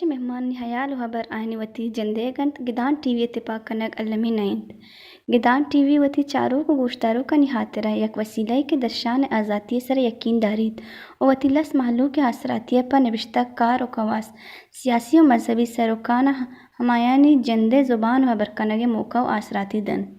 مہمانانی ہیال و ہبر آیانی وتی جندئیگ انت، گدان ٹی وی ء تپاک کنگ المی نہ انت۔ گدان ٹی وی وتی چاروک و گوشداروکانی ہاترا یک وسیلہ یے کہ درشان ء آزاتی ء سرا یقین داریت و وتی لس مہلوک ء آسراتی ء پہ نبشتہ کار و کواس، سیاسی و مذہبی سروکاناں ہمایانی جندئے زبان و ہبر کنگ ء موقع و آسراتی دنت۔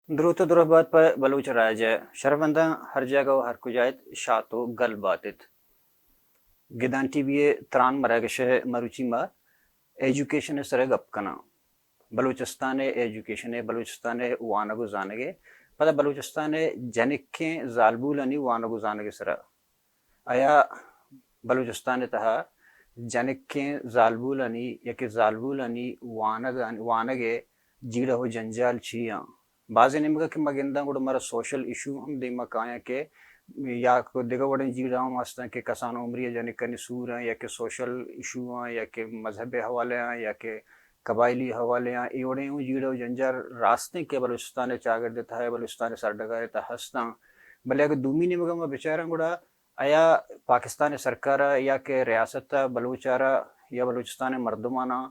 دروت و درہبات پہ بلوچ راج ء۔ شرفمنداں، ہر جاگہ و ہر کجا ات، شات و گل بات ات۔ گدان ٹی وی ء تران مراگش ء مروچی ما ایجوکیشن ء سر ء گپ کناں۔ بلوچستان ء ایجوکیشن ء، بلوچستان ء وانگ و زانگ ء، پدا بلوچستان ء جنکیں زالبولانی وانگ و زانگ ء سر ء۔ آیا بلوچستان ء تہا جنکیں زالبولانی یا کہ زالبولانی وانگ، وانگ ء جیڑہ و جنجال چی آں؟ بازیں نیمگا کہ ما گنداں گڑا مارا سوشل ایشو ہم دیما کایاں کہ یا کہ دگہ وڑیں جیڑہ ہم ہستاں کہ کسان عمری ء جنکانی سور آں یا کہ سوشل ایشو آں یا کہ مذہب ء حوالے آں یا کہ قبائلی حوالے آں، اے وڑیں اوں جیڑہ و جنجال راستیں کہ بلوچستان ء چاگرد ء تہا، بلوچستان ء سرڈگار ء تہا ہستاں۔ بلے اگہ دومی نیمگا ما بچاراں گڑا آیا پاکستان ء سرکار ء یا کہ ریاست ء بلوچ ء را یا بلوچستان ء مردماناں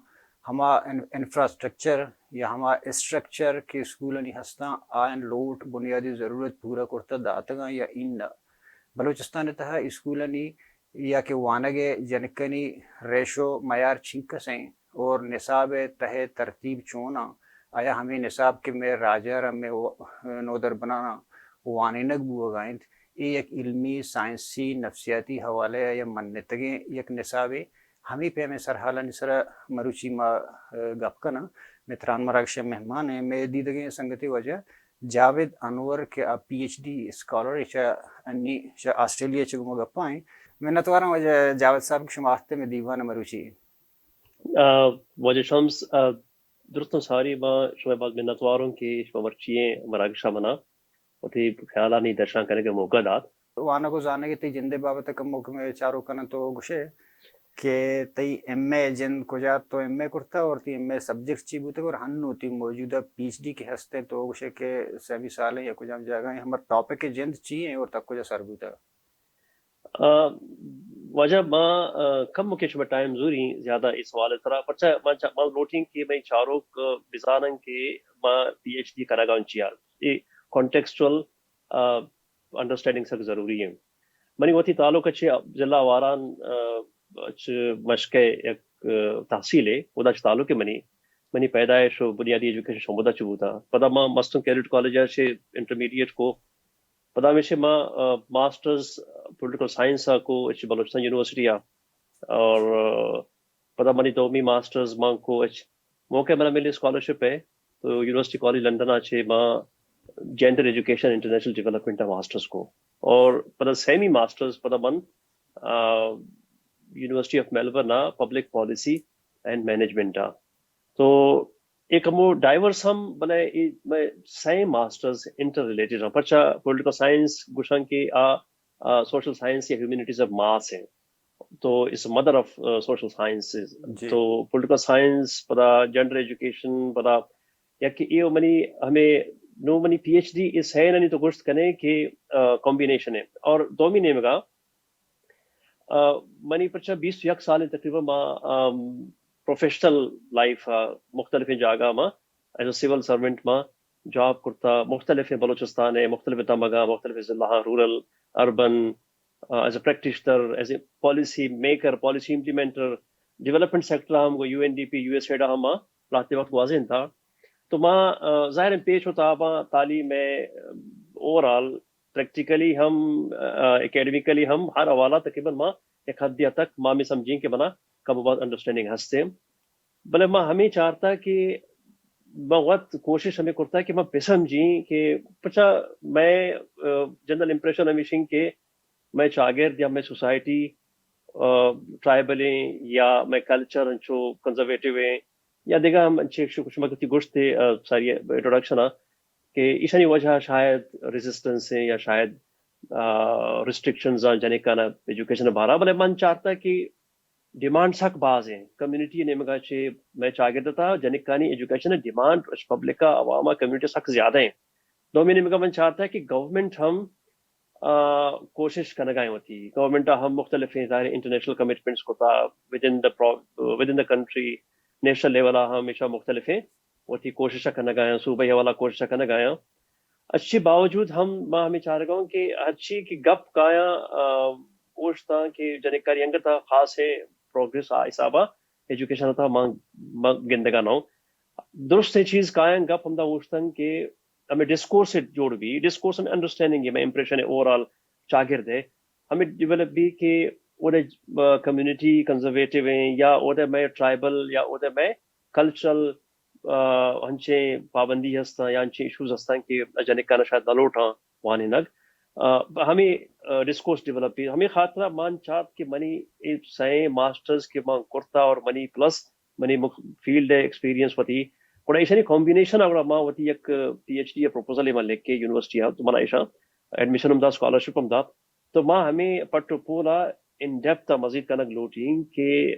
ہما ان-، انفراسٹرکچر یا ہما اسٹرکچر کہ اسکولانی ہستاں، آیان لوٹ بنیادی ضرورت پورا کرتہ داتگاں یا انہ؟ بلوچستان ء تہا اسکولانی یا کہ وانگ ء جنکانی ریشو معیار چینکس ایں اور نصاب ء تہ ء ترتیب چون آں؟ آیا ہمے نصاب کہ مئے راج ء را مئے و-، نودربراں وانینگ بوہگا انت، اے یک علمی، سائنسی، نفسیاتی حوالہ ء یا منتگیں یک نصابے؟ ہمے پیمیں سرحالانی سرا مروچی ما، ء، گپ کناں۔ مئے تران مراگش ء مہمان ایں، مئے دیدگیں سنگتے واجہ جاوید انور کہ آ پی ایچ ڈی اسکالر ایں، چہ انی چہ آسٹریلیا چہ گوما گپا ایں۔ منتواراں واجہ جاوید صاحب کہ شما آتکے مئے دیوان ء مروچی۔ آ، واجہ شمس، آ، درستاں ساری ما شمئے باز منتوار اوں کہ شما مرچی ایں مراگشا منا وتی خیالانی درشان کنگ ء موقع دات۔ وانگ و زانگ ء تئی جند ء بابت ء کمو کہ مئے چاروکاں تو گوشے کہ تئی ایم اے جند کجا، تو ایم اے کرتا اور تئی ایم اے سبجیکٹ چی بوتگ اور ہنو تئی موجودہ پی ایچ ڈی کہ ہستیں تو گوشے کہ سیمی سال ایں یا کجام جاگہ ایں، ہمر ٹاپک جند چی ایں اور تک کجا سر بوتگ؟ آ، واجہ ما، آ، کم کہ شما ٹائم زوری زیادہ اس حوالے سرا، پرچہ ما چا-، ما لوٹیں کہ مئے چاروک، آ، بزانن کہ ما پی ایچ ڈی کنگا اوں چیا۔ اے کانٹیکسچوئل، آ، انڈرسٹینڈنگ سک ضروری ایں۔ منی وتی تعلق اچ ضلع آواران، آ، اچ مشکے یک، آ، تحصیلے، اودا چہ تعلق ایں منی، منی پیدائش و بنیادی ایجوکیشن شمودا چہ بوتا۔ پدا ما مستونگ کیڈٹ کالج اچ انٹرمیڈیٹ کو، پدا ہمیشہ ما، آ، ماسٹرز پولیٹیکل سائنس ء کو اچ بلوچستان یونیورسٹی ء، اور، آ، پدا منی دومی ماسٹرز ما کو اچ موقع منا ملی اسکالرشپ ء، تو یونیورسٹی کالج لندن ء چہ ما جینڈر ایجوکیشن انٹرنیشنل ڈیولپمنٹ ء ماسٹرز کو، اور پدا سیمی ماسٹرز پدا من، آ، یونیورسٹی آف میلبرن ء پبلک پالیسی اینڈ مینجمنٹ ء۔ تو اے کمو ڈائیورس ہم، بلے اے مئے سئیں ماسٹرز انٹر ریلیٹڈ ہاں۔ پرچا پولیٹیکل سائنس گوشاں کہ آ، آ، سوشل سائنس یا ہیومینٹیز آف ماس ہیں۔ تو it's mother of, a, social sciences۔ جی۔ تو پولیٹیکل سائنس، پدا جینڈر ایجوکیشن، پدا یا کہ اے منی ہمیں نو منی پی ایچ ڈی اس ہے نہ، نہیں تو گوشت کنے کہ، آ، کمبینیشن ہے۔ اور دومی نیمگا آ، منی پرچا بیست و یک سال تقریباً ما، آ، پروفیشنل لائف ء مختلفیں جاگہ ما ایز اے سول سرونٹ ما جاب کرتا، مختلفیں بلوچستان ء مختلف دمگاں، مختلف ضلع، rural, urban, ah, as a practitioner, as a policy maker, policy implementer, development sector ہم گو U N D P, U S AID ہم ما لہتے وقت گوازینتا۔ تو ما، آ، ظاہر ہیں پیچ و تاباں تعلیم ء اوور آل پریکٹیکلی ہم، آ، اکیڈمیکلی ہم ہر حوالہ تقریباً ما یک حدے تک ما ہمے سمجھیں کہ منا کم و باز انڈرسٹینڈنگ ہستیں۔ بلے ما ہمے چارتا کہ ما وت کوشش ہمے کرتا کہ ما بسمجھیں کہ پرچا مئے، آ، جنرل امپریشن ہمیشیں کہ مئے چاگرد یا مئے سوسائٹی، آ، ٹرائبل ایں یا مئے کلچر انچو کنزرویٹو ایں یا دگہ ہم انچیں شو-، شما گتی گوشت، آ، ساری انٹروڈکشن ء کہ ایشانی وجہ شاید ریزسٹنس ایں یا شاید، آ، ریسٹرکشنز آں جنکان ء ایجوکیشن ء بارا، بلے من چارتا کہ ڈیمانڈ سک باز ایں۔ کمیونٹی نیمگا چہ مئے چاگرد تا جنکانی ایجوکیشن ء ڈیمانڈ پبلک ء، عوام ء، کمیونٹی سک زیادہ ایں۔ دومی نیمگا من چارتا کہ گورنمنٹ ہم آ، کوشش کنگائیں وتی۔ گورنمنٹ ہم مختلفیں ظاہر انٹرنیشنل کمٹمنٹس کوتا، with in the, with in the country, national level ہم ہمیشہ مختلفیں وتی کوشش کنگائیں، صوبائی حوالہ کوشش کنگائیں۔ اچھی باوجود ہم ما ہمیں چارگاؤں کہ ہرچی کہ گپ کایاں، آ، اوشتاں کہ جنکاری انگتا خاص ہے پروگریس آ حسابا ایجوکیشن تا ما، ما گندگا نہ ہوں۔ درستیں چیز کایاں گپ ہمدا اوشتن کہ ہمیں ڈسکورس جوڑ بی، ڈسکورس ہمیں انڈرسٹینڈنگ ہے، میں امپریشن ہے اوور آل چاگرد ہے، ہمیں ڈیولپ بی کہ اودا کمیونٹی کنزرویٹو ہیں یا اودا میں ٹرائبل یا اودا میں کلچرل ہنچیں پابندی ہستاں یا ہنچیں ایشوز ہستاں کہ جنکانا شاید نہ لوٹاں وانینگ۔ آ، ہمیں، آ، ڈسکورس ڈیولپ بی، ہمیں خاطرہ مان چات کہ منی اے سائیں ماسٹرز کہ مان کرتا اور منی پلس منی مخ-، فیلڈ ہے ایکسپیرینس وتی۔ گڑا ایشانی کمبینیشن ء گڑا ما وتی یک پی ایچ ڈی ء پروپوزل ء ما لکھ کے یونیورسٹی ء تو منا ایشاں ایڈمیشن ہم دات، اسکالرشپ ہم دات۔ تو ما ہمیں پٹ و پول ء ان ڈیپتھ ء مزید کنگ لوٹیں کہ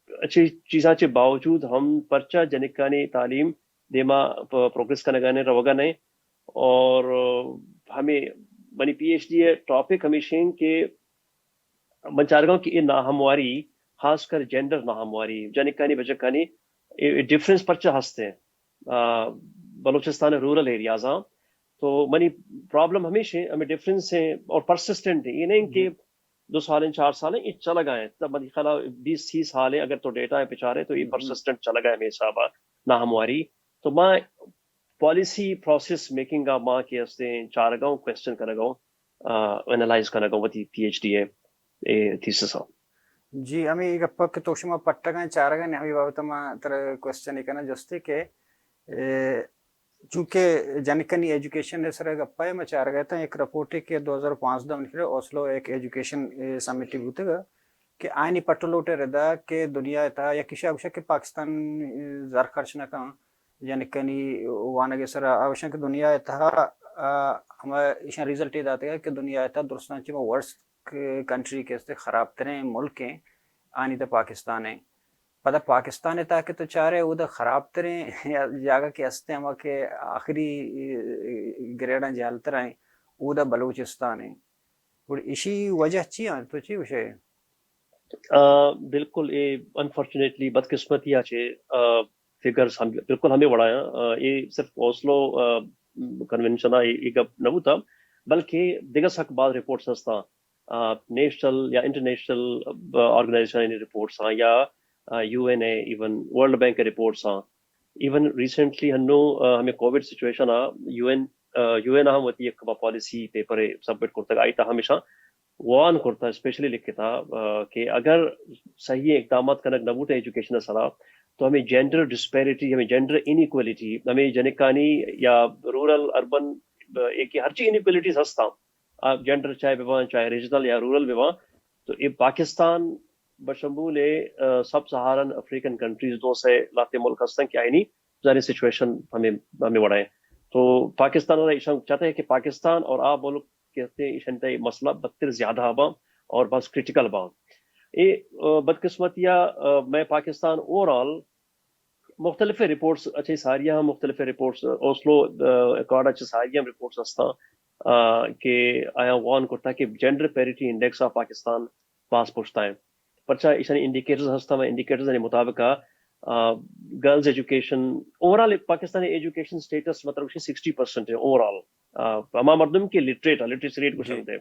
اچھی چیزاں چے باوجود ہم پرچا جنکانی تعلیم دیما پ-، پروگریس کنگا نے، روگا نے۔ اور ہمیں منی پی ایچ ڈی ء ٹاپک ہمیشیں کہ من چارگاؤں کہ اے ناہمواری، خاص کر جینڈر ناہمواری، جنکانی بچکانی اے، اے ڈفرنس پرچہ ہستے، آ، بلوچستان رورل ایریاز ہاں۔ تو منی پرابلم ہمیش ہیں، ہمیں ڈفرنس ہیں اور پرسسٹنٹ ہیں۔ یہ نہیں کہ دو سال ہیں، چار سال ہیں، یہ چلا گئے ہیں۔ تب منی خیال ہے بیس سی سال ہیں، اگر تو ڈیٹا ہے پچارے تو یہ پرسسٹنٹ چلا گئے ہیں میرے حساب ہے، ناہمواری۔ تو میں پالیسی پروسیس میکنگ کا ماں کے ہستے ہیں، چارگاؤں کوشچن کرگاؤں، آ، اینالائز کنگا وتی پی ایچ ڈی ء اے تھیسس ء۔ جی، ہمیں اے گپ کہ تو شما پٹگاں چارگاں، ہمیں بابت ما تر کوشچن کناں جستے کہ، اے، چونکہ جنکانی ایجوکیشن ء سر گپ ء ما چارگا تاں، ایک رپورٹ کہ دو ہزار پانزدہ من کرے اوسلو ایک ایجوکیشن، اے، سمٹ بوتگ کہ آئینی پٹلوٹ ردا کہ دنیا ء تہا یک شاہ گوشا کہ پاکستان، اے، زر خرچ نہ کن، جنکانی وانگ ء سرا آ گوشاں کہ دنیا ء تہا، آ، ہما ایشاں ریزلٹ اے داتگ کہ دنیا ء تہا درستاں چہ ما ورسٹ کنٹری کہ است، خراب تریں ملک ہیں، آنی تہ پاکستان ہیں۔ پدا پاکستان ء تہا کہ تو چارے اودا خراب تریں جاگہ کہ است، ہما کہ آخری گریڈاں جہلتر ہیں، اودا بلوچستان ہیں۔ گڑا ایشی وجہ چی ہیں؟ تو چی گوشے؟ آ، بالکل، اے انفارچونیٹلی، بدقسمتی ء چے، آ، فگرز ہم بالکل ہمیں وڑا ہیں۔ آ، اے صرف اوسلو، آ، کنونشن ء اے، اے گپ نہ بوتا، بلکہ دگہ سک باز رپورٹس ہستاں۔ آ، نیشنل یا انٹرنیشنل، آ، آرگنائزیشن رپورٹس ہیں یا، ah, U N A, even world bank reports ہیں۔ ایون ریسنٹلی ہنو، آ، ہمیں covid situation ah U N, ah, U N ہم وتی یک پالیسی پیپر سبمٹ کرتا، آئی تا ہمیشہ وان کرتا، اسپیشلی لکھتا، آ، کہ اگر صحیح اقدامات کنگ نہ بوتا ایجوکیشن سرا، تو ہمیں جینڈر ڈسپیرٹی، ہمیں جینڈر انیکویلٹی، ہمیں جنکانی یا رورل، اربن، آ، ایک ہرچی انیکویلٹیز ہستاں، آ، جینڈر چاہے ببان، چاہے ریجنل یا رورل ببان، تو اے پاکستان بشمول، آ، سب سہارن افریقن کنٹریز دو سے لاتے ملک ہستن کہ آئینی ظاہر سچویشن ہمیں، ہمیں وڑا ہے۔ تو پاکستان والا ایشاں چاہتے ہیں کہ پاکستان اور آ ملک کہ ہستے ایشانی تہ اے مسئلہ بدتر زیادہ باں اور بس کریٹیکل باں۔ اے، آ، بدقسمتی آ، آ، میں پاکستان اوور آل مختلف رپورٹس اچھے ساری ہم مختلف رپورٹس اوسلو، آ، اکارڈ اچھے ساری ہم رپورٹس ہستاں، آ، کہ آیا وان کرتا کہ جینڈر پیریٹی انڈیکس آ پاکستان باز پشتا ہیں۔ پرچا ایشانی انڈیکیٹرز ہستا، میں انڈیکیٹرز نے مطابق ah, ah, girls education, over all Pakistani education status مطلب سکسٹی پرسینٹ ہے اوور آل۔ آ، ہما مردم کہ لٹریٹ، لٹریسی ریٹ گوشنتے۔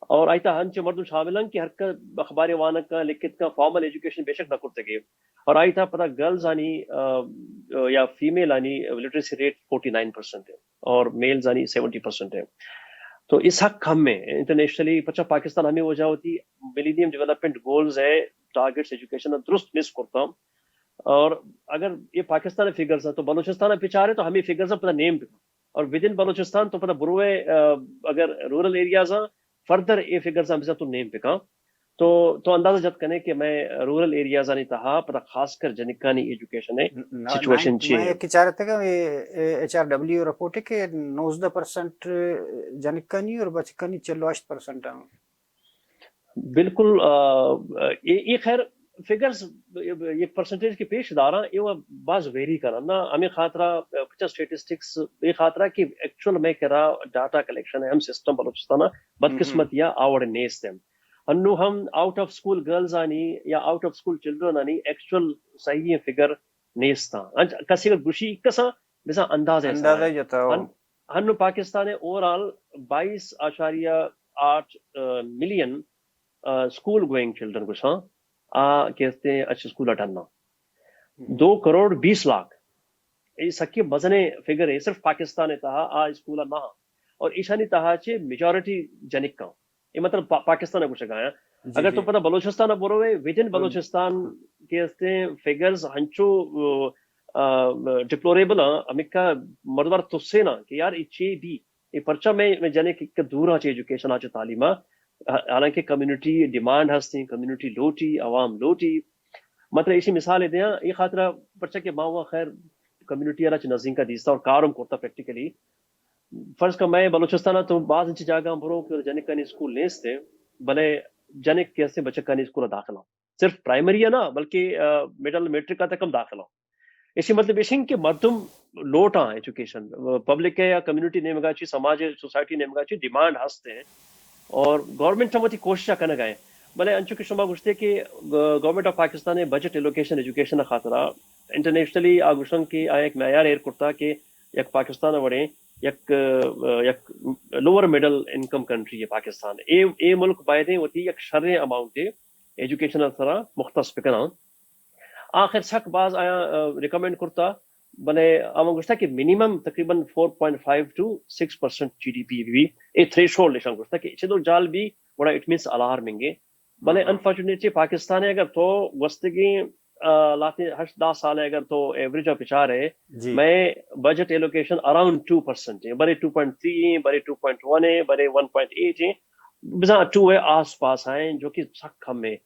اور آئی تا ہنچ مردم شامل ہیں کہ ہر کا اخبار وانگ کا، لکھت کا، فارمل ایجوکیشن بے شک نہ کرتے گے۔ اور آئی تا پتہ گرلز آنی، آ، یا فیمیل آنی literacy rate forty nine percent ہے اور میلز آنی سیونٹی پرسینٹ ہے۔ تو اس حق ہم میں انٹرنیشنلی پچھا پاکستان ہمیں وجہ ہوتی، ملینیم ڈیولپمنٹ گولز ہے، ٹارگٹس ایجوکیشن درست مس کرتا۔ اور اگر یہ پاکستان فگرز ہیں تو بلوچستان پچارے تو ہمیں فگرز پتہ نیم پہ، اور ود ان بلوچستان تو پتہ بروے، آ، اگر رورل ایریاز ہیں، فردر اے فگرز ہم تو نیم پہ کاں۔ تو، تو اندازہ جت کنے کہ میں رورل ایریاز آنی تہا پتہ خاص کر جنکانی ایجوکیشن ہے، نا-، سچویشن نائن-، چی میں ہے؟ ایک چارتے کہ یہ، اے، ایچ آر ڈبلیو رپورٹ ہے کہ نوزدہ پرسنٹ جنکانی اور بچکانی چلو ہشت پرسنٹ ہیں۔ بالکل، آ، اے، اے خیر، فگرز یک پرسنٹیج کہ پیش داراں، اے وَ باز ویری کنن نا، ہمے خاطرا، پچا اسٹیٹسٹکس، اے خاطرا کہ ایکچوئل مئے کرا ڈاٹا کلیکشن ءِ ہم سسٹم بلوچستان ءَ بدقسمتی ءَ آ وڑ نیست انت۔ انوں ہم آؤٹ آف اسکول گرلز آنی یا آؤٹ آف اسکول چلڈرن آنی ایکچوئل صحیح فگر نیست آں۔ انچ کسی اگر گوشی کساں بزاں اندازہ اندازہ سرا۔ جتا ہو۔ ہن-، ہنو پاکستان ءَ اوور آل بائیس اعشاریہ آٹھ، آ، ملین، آ، اسکول گوئنگ چلڈرن گوشاں، آ کہ استیں اچ اسکول اٹنا۔ دو کروڑ بیس لاکھ۔ اے سکے مزنیں فگر ہے، صرف پاکستان ءِ تہا آ اسکول نہ۔ اور ایشانی تہا چے میجورٹی جنکاں۔ اے مطلب پا-، پاکستان ءَ گوشگ آیاں۔ جی، اگر جی۔ تو پدا بلوچستان ءَ بروے، ود ان بلوچستان کہ استیں فگرز ہنچو، آ، آ، ڈپلوریبل آں، ہمکا مردم ءَ تسے نا کہ یار اے چے بی، اے پرچا میں، میں جنے کہ، کہ دور آں چے ایجوکیشن آ چے تعلیم آ، حالانکہ کمیونٹی ڈیمانڈ ہستیں، کمیونٹی لوٹی، عوام لوٹی۔ مطلب ایشی مثال دیاں، اے خاطرہ پرچا کہ ما وَ خیر کمیونٹی ءَ را چہ نزینک ءَ دیستا اور کارم کرتا پریکٹیکلی۔ فرض کن مئے بلوچستان ءَ تو باز انچیں جاگہ برو کہ جنکانی اسکول نیست، بلے جنک کہ استیں بچکانی اسکول داخل آں۔ صرف پرائمری ءَ نہ، بلکہ، آ، مڈل میٹرک ءَ تک ہم داخل آں۔ ایشی مطلب ایش انت کہ مردم لوٹاں ایجوکیشن، پبلک ءِ یا کمیونٹی نیمگا چی، سماج سوسائٹی نیمگا چی ڈیمانڈ ہست انت اور گورنمنٹ ہم وتی کوشش کنگا ہے۔ بلے انچو کہ شما گوشتے کہ گورنمنٹ آف پاکستان ءِ بجٹ ایلوکیشن ایجوکیشن خاطرا انٹرنیشنلی آ گوشن کہ آ یک معیار ایر کرتا کہ یک پاکستان وڑیں یک، یک لوور مڈل انکم کنٹری ہے پاکستان۔ اے، اے ملک بایدیں وتی یک شریں اماؤنٹ ایجوکیشن سرا مختص بکناں۔ آخر سک باز آیاں، آ، ریکمنڈ کرتا، بلے آواں گوشتا کہ منیمم تقریباً four point five two six percent G D P بی، اے تھریشولڈ ایشاں گوشتا کہ چدو جال بی، گڑا اٹ مینس الارمنگ ہے۔ بلے انفارچونیٹلی پاکستان ءَ اگر تو گوستگیں، آ، لاتیں ہشت دہ سال ءَ اگر تو ایوریج ءَ بچارے، جی۔ مئے budget allocation around to percent ہے، برے ٹو پوائنٹ تھری ہے، برے ٹو پوائنٹ ون ہے، برے ون پوائنٹ ایٹ ہے، بزاں ٹو ءِ آس پاس ہیں، جو کہ سک کم ہے۔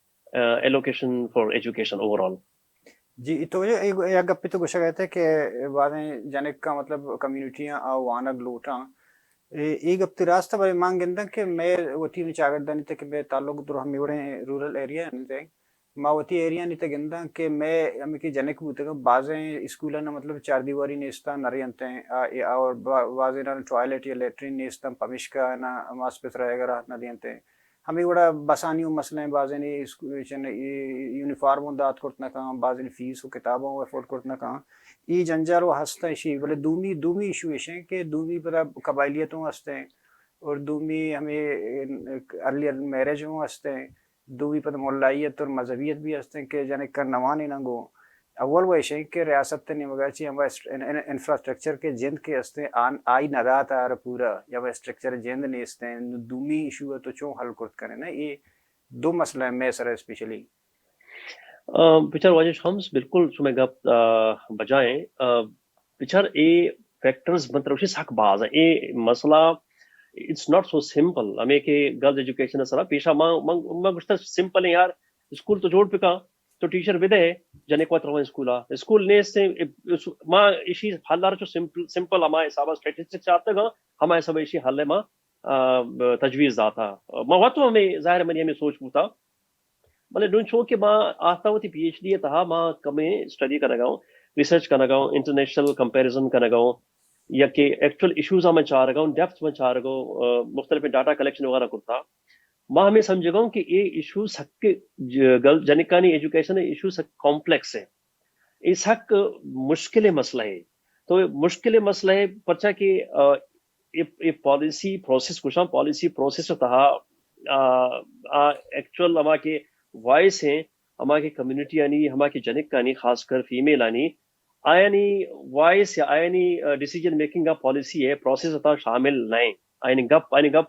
Allocation for education over all. جی، تو یہ ایک، یک گپے تو گوشگ ءَ ات کہ بازیں جنک کا مطلب کمیونٹیاں آ وانگ لوٹاں۔ اے، اے گپ تئی راست ہے، بلے من گنداں کہ مئے وتی ہمے چاگردانی تہ کہ مئے تعلق در ہمے وڑیں رورل ایریا انت۔ ما وتی ایریانی تہ گنداں کہ مئے ہمے کہ جنک بوتگاں، بازیں اسکولاں مطلب چار دیواری نیستاں، نہ رہینتیں، آ، اے، اور با-، بازیں ٹوائلٹ یا لیٹرین نیستاں، پمیشکا نا ہم آسپتر وغیرہ نہ دینتیں۔ ہمے وڑا بسانی و مسئلہ ہیں، بازینی اسکو-، چن-، ای-، یونیفارم ہم دات کرت نہ کن، بازینی فیس و کتاباں ہم افورڈ کرت نہ کن۔ ای جنجال و ہست ہیں اشی، بلے دومی، دومی ایشو ایش ہیں کہ دومی پدا قبائلیت ہوں ہست ہیں اور دومی ہمیں ارلیئر میرج ہوں ہست ہیں، دومی پدا ملائیت اور مذہبیت بھی ہست ہیں کہ جنک کا نوانے نہ گو۔ اول و ایش انت کہ ریاست ءِ نیمگ ءَ چہ ہما اسٹ-، ان-، ان-، انفراسٹرکچر کہ جند کہ است انت، آن، آئی ندات آر پورا، یا ہما اسٹرکچر جند نیست انت۔ نوں دومی ایشو ءَ تو چون حل کرت کنے نا؟ اے دو مسئلہ ہیں مئے سر ءَ اسپیشلی۔ آ، بچار واجہ شمس، بالکل شمئے گپ، آ، بجا ہیں۔ آ، بچار اے فیکٹرز مطلب سک باز ہیں۔ اے مسئلہ، it's not so simple۔ ہمیں کہ گرلز ایجوکیشن سرا پیشا ما، ما، ما گوشتا سمپل ہیں یار، اسکول تو جوڑ بکا، تو ٹیچر بدے، جنک وت روان اسکولا۔ اسکول نیست ہیں، ما ایشی حل آر چو سمپل، سمپل ہما حسابا اسٹیٹسٹکس چارتگا، ہما حسابا ایشی حل ما، آ، تجویز داتا۔ ما وت ہمیں، ظاہر ہے منی ہمیں سوچ بوتا۔ بلے نوں چو کہ ما آہتا وتی پی ایچ ڈی ءِ تہا ما کمیں اسٹڈی کنگا اوں، ریسرچ کنگا اوں، انٹرنیشنل کمپیریزن کنگا اوں، یا کہ ایکچوئل ایشوز من چارگا اوں، ڈیپتھ من چارگا اوں، آ، مختلف ڈاٹا کلیکشن وغیرہ کرتا۔ ما ہمیں سمجھگا اوں کہ اے ایشو سک ج-، گل-، جنکانی ایجوکیشن ایشو سک کمپلیکس ہے۔ اے سک مشکل مسئلہ ہے۔ تو مشکل مسئلہ ہے، پرچا کہ، آ، اے، اے پالیسی پروسیس گوشاں، پالیسی پروسیس ءِ تہا، آ، آ، ایکچوئل ہما کہ وائس ہیں، ہما کہ کمیونٹی آنی، ہما کہ جنک آنی، خاص کر فیمیل آنی، آیانی وائس یا آیانی، آ، ڈیسیژن میکنگ آ پالیسی ہے، پروسیس ءِ تہا شامل نہ ہیں۔ آیانی گپ، آیانی گپ،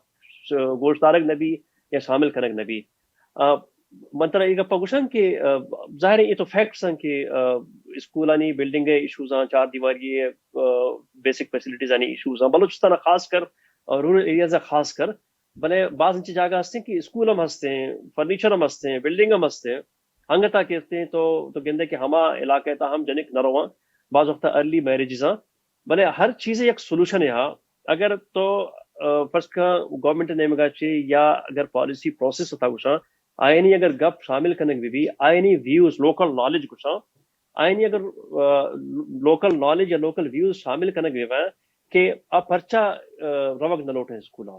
آ، گوش دارگ نہ بی یا شامل کنگ نہ بی۔ آ، من ترا اے گپا گوشاں کہ، آ، ظاہر ہے، اے تو فیکٹس ہیں کہ، آ، اسکولانی بلڈنگ ءِ ایشوز ہیں، چار دیواری ءِ، آ، بیسک فیسلٹیز آنی ایشوز ہیں، بلوچستان ءَ خاص کر، آ، رورل ایریاز ءَ خاص کر، بلے باز انچیں جاگہ ہستیں کہ اسکول ہم ہستیں، فرنیچر ہم ہستیں، بلڈنگ ہم ہستیں، انگتا کہ ہستیں تو، تو گندے کہ ہما علاقہ تا ہم جنک نہ رواں، باز وقتا ارلی میرجز ہیں، بلے ہر چیز یک سولوشن ہے۔ اگر تو، آ، فرض کن گورنمنٹ نیمگا چے یا اگر پالیسی پروسیس تا گوشاں، آیانی اگر گپ شامل کنگ بہ بی، آیانی ویوز، لوکل نالج گوشاں، آیانی اگر لوکل نالج یا لوکل ویوز شامل کنگ بہ بی کہ آ پرچا روگ نہ لوٹیں اسکول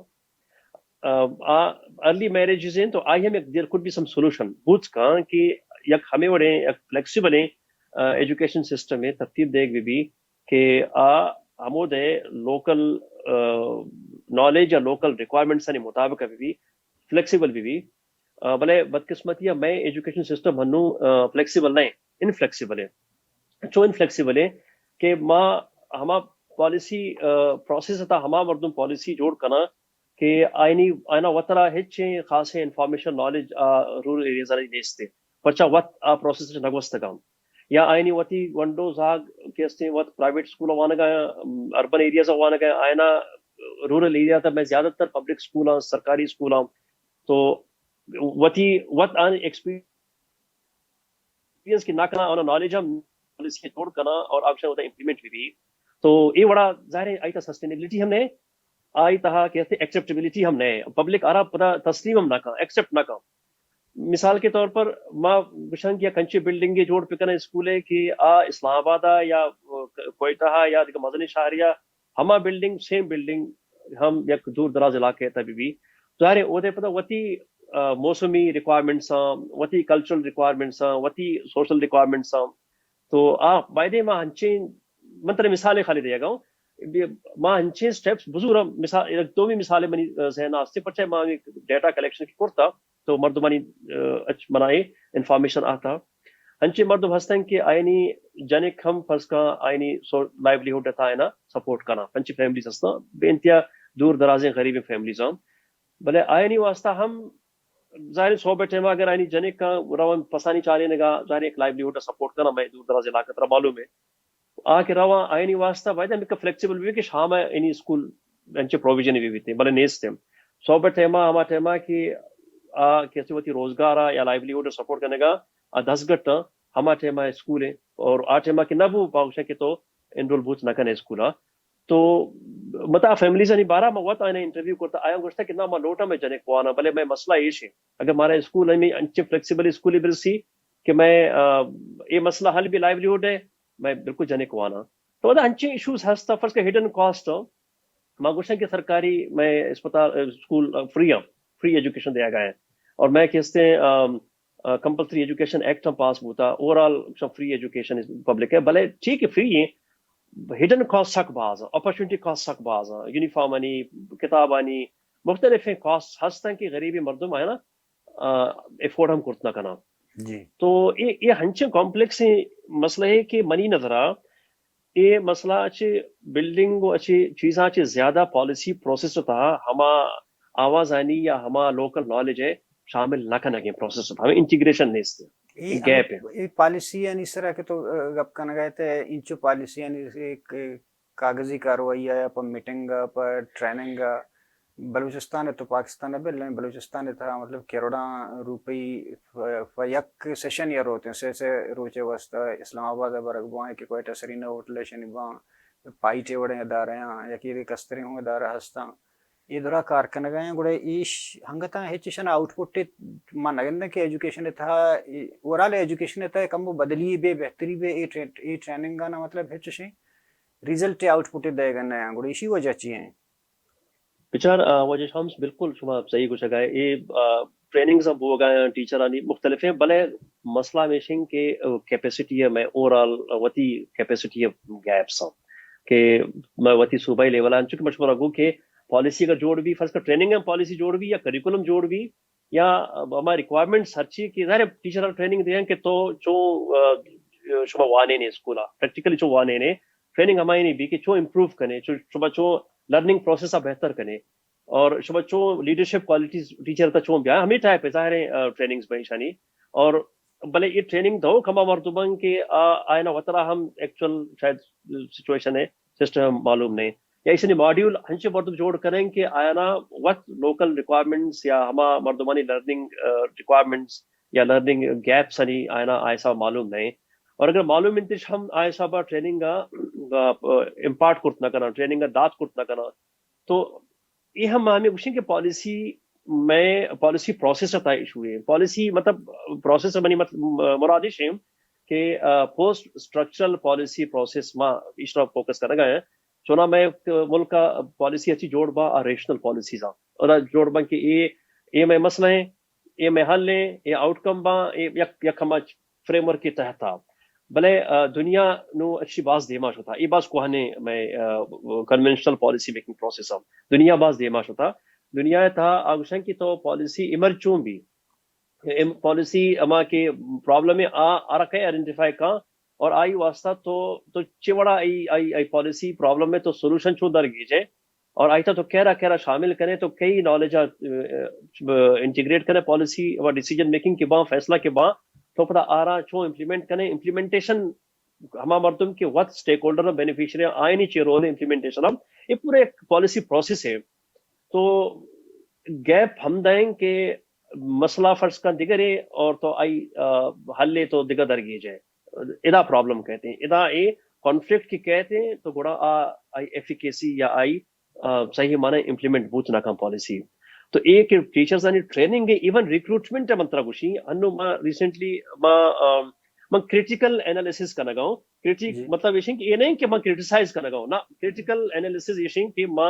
آ، ارلی میرجز ہیں تو آئی ہم یک، دیر کڈ بی سم سولوشن بوت کاں کہ یک ہمیں وڑیں یک فلیکسیبلیں ایجوکیشن سسٹم ترتیب دیگ بہ بی کہ آ ہمود لوکل نالج یا لوکل ریکوائرمنٹس مطابق بہ بی، فلیکسیبل بہ بی۔ بلے بدقسمتی میں ایجوکیشن سسٹم ہنو فلیکسیبل نہیں، انفلیکسیبل ہے۔ چو انفلیکسیبل ہے کہ ما ہما پالیسی پروسیس تھا، ہما مردم پالیسی جوڑ کنا کہ آئینی آئینا وترا ہچ خاصیں انفارمیشن نالج رورل ایریاز آنی نیستے، پرچا وت آ پروسیس نہ گوستگاں، یا آئینی وتی ونڈو زاگ کہ استیں وت پرائیویٹ اسکول وانگا، اربن ایریاز وانگا، آئینا رورل ایریا تا میں زیادہ تر پبلک اسکول، سرکاری اسکول، تو وتی وت آن ایکسپیرینس کی نہ کنا، آنا نالج ہم پالیسی جوڑ کنا اور آکشن ہوتا امپلیمنٹ بھی، بھی۔ تو اے وڑا ظاہر ہے آئی تا سسٹینیبلٹی ہم نے، آئی تہا کہ ایکسیپٹیبلٹی ہم نے، پبلک آرا پدا تسلیم ہم نہ کن، ایکسیپٹ نہ کن۔ مثال کے طور پر ما گشن کہ کنچے بلڈنگ جوڑ پکن اسکول ہے کہ آ اسلام آباد یا کوئٹہ یا دیگہ مزنی شہریا ہما بلڈنگ، سیم بلڈنگ ہم یک دور دراز علاقے تبی بھی، ظاہر ہے اودے پدا وتی موسمی ریکوائرمنٹس، وتی کلچرل ریکوائرمنٹس، وتی سوشل ریکوائرمنٹس۔ تو آ بایدے ما ہنچیں، من ترے مثالے خالی دیگا ہوں، ما ہنچیں سٹیپس بزور، مثال، دومی مثالے منی ذہن آستے، پرچہ ما ڈیٹا کلیکشن کی کرتا تو مردمانی اچ منائے انفارمیشن آتا۔ ہنچیں مردم ہستن کہ آئینی جنک ہم فرض کا آئینی لائیولیہڈ تھا ہے نا سپورٹ کنا، ہنچیں فیملیز ہستن بے انتہا دور درازیں غریبیں فیملیز ہم، بلے آئینی واسطہ ہم ظاہر ہے صحب ٹائم اگر آئینی جنک کا روان پسانی چارینگا، ظاہر ہے ایک لائیولیہڈ سپورٹ کنا، میں دور دراز علاقہ ترا معلوم ہے۔ آ کہ رواں آئینی واسطہ باید ہم ایک فلیکسیبل بھی کہ شام آئینی اسکول انچے پروویژن بھی بیتے، بلے نیست ہیں۔ صحب ٹائما ہما ٹائما کہ آ کسی وتی روزگار یا لائیولیہڈ سپورٹ کرنے کا آ دس گٹ ہما ٹائما اسکول ہے، اور آ ٹائما کہ نہ بو پاوشن کہ تو انرول بوت نہ کنے اسکول۔ تو متا فیملیز آنی بارہ ما وت آئینا انٹرویو کرتا، آیا گوشتا کہ نہ ما لوٹا میں جنک وانا، بلے میں مسئلہ ایش ہے، اگر مارا اسکول ہمیں انچے فلیکسیبل اسکول برسی کہ میں اے مسئلہ حل بھی لائیولیہڈ ہے، میں بالکل جنک وانا۔ تو ادا انچے ایشوز ہستا، فرض کا ہڈن کاسٹ، ما گوشن کہ سرکاری میں اسپتال، اسکول فری ہیں، فری ایجوکیشن دیا گیا ہے، اور میں کہتے ہیں کمپلسری ایجوکیشن ایکٹ ہم پاس ہوتا، over all free education public ہے، بلے ٹھیک ہے فری ہیں، ہڈن کاسٹ سک باز، اپرچونٹی کاسٹ سک باز، یونیفارم آنی، کتاب آنی، مختلف کاسٹ ہستن کہ غریبی مردم ہے نا افورڈ ہم کرت نہ کنا۔ جی۔ تو یہ یہ ہنچیں کمپلیکس مسئلہ ہے کہ منی نظرہ اے مسئلہ اچے بلڈنگ و اچے چیزاں چے زیادہ پالیسی پروسیس تہا ہما آوازانی یا ہما لوکل نالج ہے شامل نہ کنگیں پروسیس تہا، ہمیں انٹیگریشن نیست، اے گیپ ہے۔ اے پالیسی یعنی سرا کہ تو گپ کنگا ہے تے انچو پالیسی یعنی ایک کاغذی کاروائی آیا پہ میٹنگ پہ ٹریننگ بلوچستان تو پاکستان بل بلوچستان تہا مطلب کروڑاں روپی پہ یک سیشن یا روتے سے سے روچے واسطہ اسلام آباد برگ بوائیں کہ کوئٹہ سرینہ ہوٹل شنی باں پائٹے وڑیں ادارے ہیں یا کہ کستریں ہوں ادارہ ہستاں، یہ درا کار کنگا ہیں گڑے ایش ہنگتاں ہچ شن آؤٹ پٹ ما نگندن کہ ایجوکیشن تھا، اوورال ایجوکیشن تھا کم بدلی بے بہتری بے، اے ٹریننگ نا مطلب ہچ شیں ریزلٹ آؤٹ پٹ دے گا نیا گڑے ایشی وجہ چی ہیں؟ بچار وجہ شمس بالکل شما صحیح گوشگا ہے، اے ٹریننگز ہم بوگا ہیں، ٹیچر آنی مختلف ہیں، بلے مسئلہ ہمیشن کہ کیپیسٹی ہے، میں اوورال وتی کیپیسٹی ہے گیپس ہیں کہ میں وتی صوبائی لیول آن چونکہ مشورہ گو کہ پالیسی اگر جوڑ بھی، فرض کر ٹریننگ ہم پالیسی جوڑ بھی یا کریکولم جوڑ بھی یا ہما ریکوائرمنٹس ہر چی کہ ظاہر ٹیچر ٹریننگ دیں کہ تو چو شما وانے نے اسکول پریکٹیکلی چو وانے نے، ٹریننگ ہمائی نہیں بھی کہ چو امپروو کنے، چو شما چو لرننگ پروسیس بہتر کنے اور شما چو لیڈرشپ کوالٹیز ٹیچر تا چون بیا ہمیں ٹائپ ہے، ظاہر ہے ٹریننگز بنشانی اور بلے یہ ٹریننگ دو کما مردمن کہ آئینا وترا ہم ایکچوئل شاید سچویشن ہے، سسٹم معلوم نہیں یا اس نے ماڈیول ہنچے مردم جوڑ کریں کہ آئینا وت لوکل ریکوائرمنٹس یا ہما مردمانی لرننگ ریکوائرمنٹس یا لرننگ گیپس آنی آئینا آئیسا معلوم نہیں۔ اور اگر معلوم انتش ہم آئیسا با ٹریننگ امپارٹ کرت نہ کرنا، ٹریننگ دات کرت نہ کرنا، تو یہ ہم ہمیں گوشیں کہ پالیسی مئے پالیسی پروسیس ءِ تہا ایشو ایں۔ پالیسی مطلب، پروسیس ءِ منی مطلب، مراد ایش ایں کہ پوسٹ اسٹرکچرل پالیسی پروسیس ما ایشرا فوکس کنگا ایں۔ چونا مئے ملک ءِ پالیسی اچی جوڑ باں آ ریشنل پالیسیز آں، اور جوڑ باں کہ اے اے مئے مسئلہ ایں، اے مئے حل ایں، اے آؤٹ کم باں، اے یک یک ہما فریم ورک ءِ تحت آ۔ بلے دنیا نوں اچی باز دیما شتا، اے باز کوہنیں مئے کنونشنل پالیسی میکنگ پروسیس آں۔ دنیا باز دیما شتا۔ دنیا ءِ تہا آ گوشاں کہ تو پالیسی ایمرج چون بی، پالیسی ہما کہ پرابلم ایں آ آرا کئے آئیڈینٹیفائی کاں، اور آئی واسطہ تو تو چے وڑا آئی آئی آئی پالیسی پرابلم ءِ تو سولوشن چون در گیجے، اور آئی تہا تو کیرا کیرا شامل کنے، تو کئی نالج انٹیگریٹ کنے پالیسی و ڈیسیژن میکنگ کہ باں، فیصلہ کہ باں، تو پدا آرا چون امپلیمنٹ کنے، امپلیمنٹیشن ہما مردم کہ وت اسٹیک ہولڈر و بینیفیشری آئینی چے رول امپلیمنٹیشن ءَ، اے پورا یک پالیسی پروسیس ایں۔ تو گیپ ہمدا ایں کہ مسئلہ فرض کن دگرے اور تو آئی حل ءِ تو دگہ در گیجے۔ ادا پرابلم کئیت ایں، ادا اے کانفلکٹ کہ کئیت ایں تو گڑا آ آئی ایفیکیسی یا آئی صحیح معنی امپلیمنٹ بوت نہ کن پالیسی۔ تو اے کہ ٹیچرز آنی ٹریننگ ایں، ایون ریکروٹمنٹ ءِ من ترا گوشی، انوں ما ریسنٹلی ما من کریٹیکل انالیسس کنگا اوں۔ کریٹیک مطلب ایش ایں کہ اے نہ ایں کہ من کریٹیسائز کنگا اوں، نہ، کریٹیکل انالیسس ایش ایں کہ ما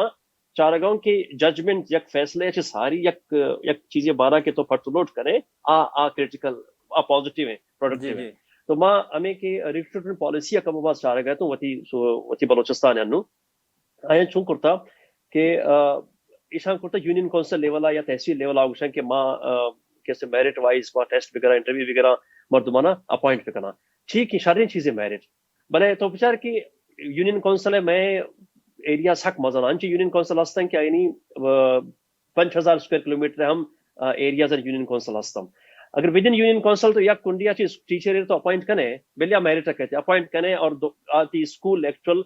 چارگا اوں کہ ججمنٹ یک فیصلہ چہ ساری یک یک چیزے بارا کہ تو پٹ لوٹ کنے، آ آ کریٹیکل، آ پازیٹیو ایں، پروڈکٹیو ایں۔ تو ما ہمیں کہ ریکروٹمنٹ پالیسی ءَ کم و باز چارگا اتوں وتی وتی بلوچستان ءَ انوں آیاں چون کرتا کہ ایشاں کرتا یونین کونسل لیول ءَ یا تحصیل لیول ءَ گوشاں کہ ما کیسے میرٹ وائز ما ٹیسٹ وغیرہ، انٹرویو وغیرہ مردماناں اپوائنٹ بکناں۔ ٹھیک ایں، شریں چیزے میرٹ، بلے تو بچار کہ یونین کونسل ءِ مئے ایریا سک مزن، انچیں یونین کونسل ہستن کہ آئینی پنچ ہزار اسکوائر کلومیٹر ہم ایریاز یونین کونسل ہستن۔ اگر ودن یونین کونسل تو یک کنڈیا چہ ٹیچر تو اپوائنٹ کنے، بلیا میرٹ کہتے اپوائنٹ کنے اور آتی اسکول ایکچوئل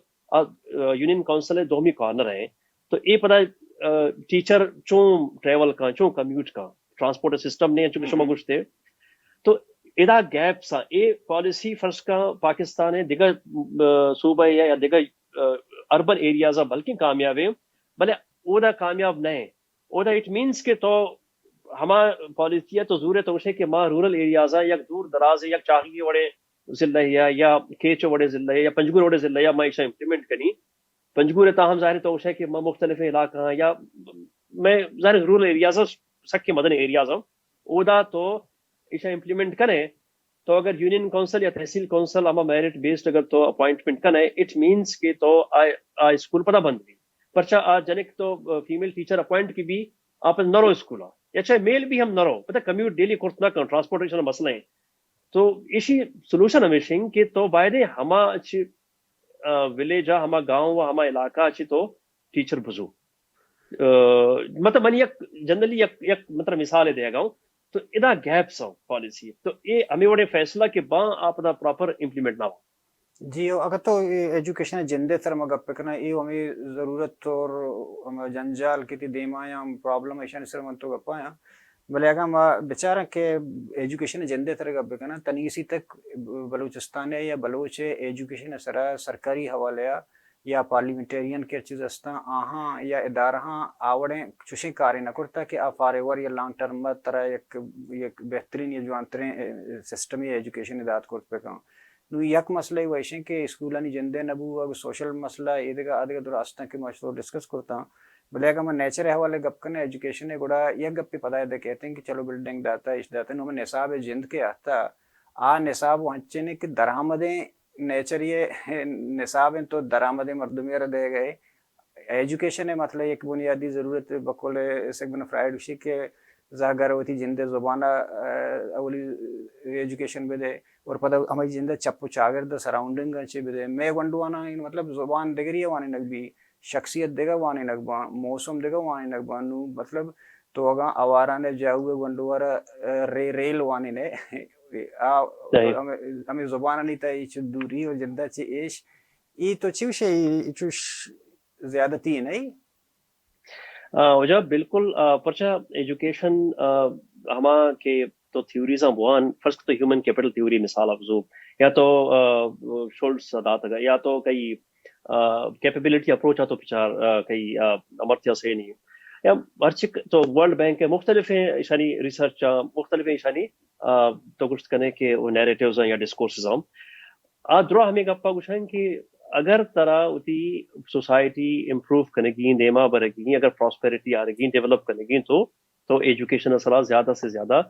یونین کونسل ءِ دومی کارنر ایں۔ تو اے پدا ٹیچر چون ٹریول کاں، چون کمیوٹ کاں، ٹرانسپورٹ سسٹم نہ ایں، چونکہ شما گوشتے۔ تو ادا گیپس آں، اے پالیسی فرض کاں پاکستان ءِ دگہ صوبہ یا دگہ اربن ایریاز بلکیں کامیاب ایں، بلے اودا کامیاب نہ ایں۔ اودا اٹ مینز کہ تو ہما پالیسی ءَ تو زورے تو گوشے کہ ما رورل ایریاز ءَ یک دور دراز ءِ یک چاغی وڑیں ضلع یا یا کیچ وڑیں ضلع یا پنجگور وڑیں ضلع یا ما ایشاں امپلیمنٹ کنی۔ پنجگور ءِ تہا ہم ظاہر تو گوشے کہ ما مختلف علاقہ یا میں ظاہر رورل ایریاز سکیں مزن ایریاز ہم اودا تو ایشاں امپلیمنٹ کنے۔ تو اگر یونین کونسل یا تحصیل کونسل ہما میرٹ بیسڈ اگر تو اپوائنٹمنٹ کنے، اٹ مینز کہ تو آ اسکول پدا بند بی۔ پرچا آ جنک تو فیمیل ٹیچر اپوائنٹ کی بی، آپ نرو اسکول یا چاہے میل بی ہم نرو، پدا کمیوٹ ڈیلی کرت نہ کن، ٹرانسپورٹیشن مسئلہ ایں۔ تو ایشی سولوشن ہمیش ایں کہ تو بایدیں ہما چی ولیج ءَ، ہما گاؤں ءَ، ہما علاقہ ءَ چی تو ٹیچر بزو۔ مطلب من یک جنرلی یک یک مطلب مثال دیگا اوں۔ تو ادا گیپس ایں پالیسی، تو اے ہمیں وڑیں فیصلہ کہ باں آپ دا پراپر امپلیمنٹ نہ ہو۔ جی، او اگر تو ایجوکیشن جندے سر ما گپ کناں، اے ہمیں ضرورت اور ہمیں جنجال کہ تی دیما یا پرابلم ایشانی سر من تو گپا یا۔ بلے اگر ما بچاراں کہ ایجوکیشن جندے سر گپ کناں، تنیگسی تک بلوچستان یا بلوچ ایجوکیشن سرا سرکاری حوالے یا پارلیمنٹیرین کہ چیز استاں، آہاں یا ادارہاں آوڑیں چوشیں کارے نہ کرتا کہ آ فار ایور یا لانگ ٹرم ترا یک، یک بہترین یا جوانترین سسٹم یا ایجوکیشن دات کرت بکن۔ نو یک مسئلہ ویشیں کہ اسکولانی جندے نبو، اگر سوشل مسئلہ ایدگہ آدگہ در استاں کہ ما ڈسکس کرتا۔ بلے اگر من نیچر حوالے گپ کنیں ایجوکیشن گڑا یک گپی پدا دے کہتے ہیں کہ چلو بلڈنگ داتا، اش داتا، نو ہمیں نصاب جند کے آتا، آ نصاب و ہنچنے کہ درآمدیں نیچر یہ نصاب انت تو درآمد مردمی را دے گئے۔ ایجوکیشن ہے مطلب ایک بنیادی ضرورت بقول سگمنڈ فرائیڈ گوشی کہ زاگر وتی جندے زبان اولی ایجوکیشن بدے اور پدا ہماری جندے چپ و چاگرد سراؤنڈنگ چی بدے۔ میں گنڈوانا مطلب زبان دگری وانی نگبی، شخصیت دگہ وانی نگبان، موسم دگہ وانی نگبان۔ نو مطلب تو اگاں آواران جاؤ گنڈوار رے ریل وانی نے آ ہمیں زبانانی تا ایچ دوری و جندہ چہ ایش، ای تو چی گوشے، ای چوش زیادتی نہیں؟ وجہ بالکل، پرچہ ایجوکیشن ہما کہ تو تھیوریز بوان، فرض تو ہیومن کیپٹل تھیوری مثال افزو، یا تو شولٹس داتگا، یا تو کئی کیپیبلٹی اپروچ آ تو پچار کئی امرتیا سینی۔ یا ہرچی تو ورلڈ بینک ءِ مختلفیں ایشانی ریسرچ، مختلفیں ایشانی تو گوشت کنے کہ وہ نیریٹیوز یا ڈسکورسز ہم آ درا ہمیں گپا گوشن کہ اگر ترا وتی سوسائٹی امپروو کنگی، دیما برگی، اگر پراسپیرٹی آرگی، ڈیولپ کنگی تو تو ایجوکیشن سرا زیادہ سے زیادہ